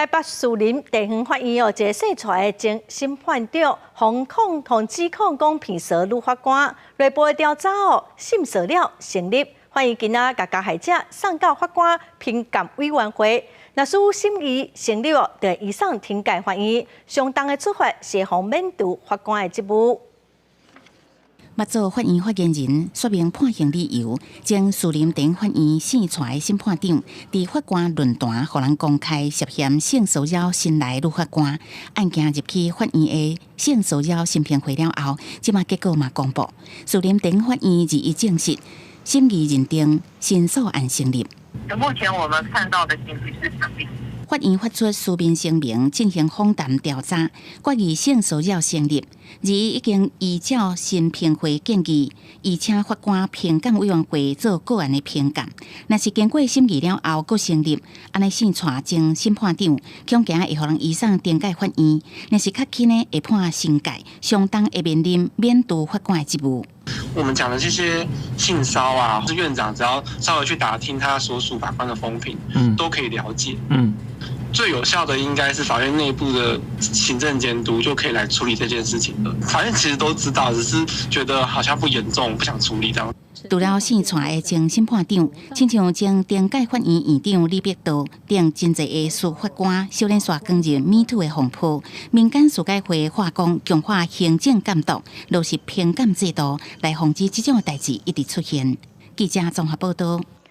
台北士林地方法院哦，一个姓蔡的前審判長，予控予指控講騙誣女法官，內部的調查哦，性騷擾成立，法院今仔共加害者送到法官評鑑委員會，若是審議成立哦，就會移送懲戒法院，相當的處罰是會予免除法官的職務。捌做法院發言人說明判刑理由，前士林地法院姓蔡的審判長，佇法官論壇予人公開涉嫌性騷擾新來女法官，案件入去法院的性騷擾審評會了後，這馬結果嘛公布，士林地法院21證實審議認定申訴案成立。目前我們看到的信息是成立。法院發出書面聲明進行訪談調查，決議性騷擾成立，而已經依照審評會建議，移請法官評鑑委員會做個案的評鑑。若是經過審議了後閣成立，按呢姓蔡前審判長恐驚會予人移送懲戒法院。若是較輕的會判懲戒，相當會面臨免除法官的職務。我們講的這些性騷啊，是院長只要稍微去打聽他所屬法官的風評，都可以了解。最有效的應該是法院內部的行政監督就可以來處理這件事情了。法院其實都知道，只是覺得好像不嚴重，不想處理這樣。除了姓蔡的前審判長，親像前懲戒法院院長李碧道等真濟的司法官，小連續捲入 MeToo 的風波。民間司改會化工強化行政監督，落實評鑑制度，來防止這種代誌一直出現。記者綜合報道。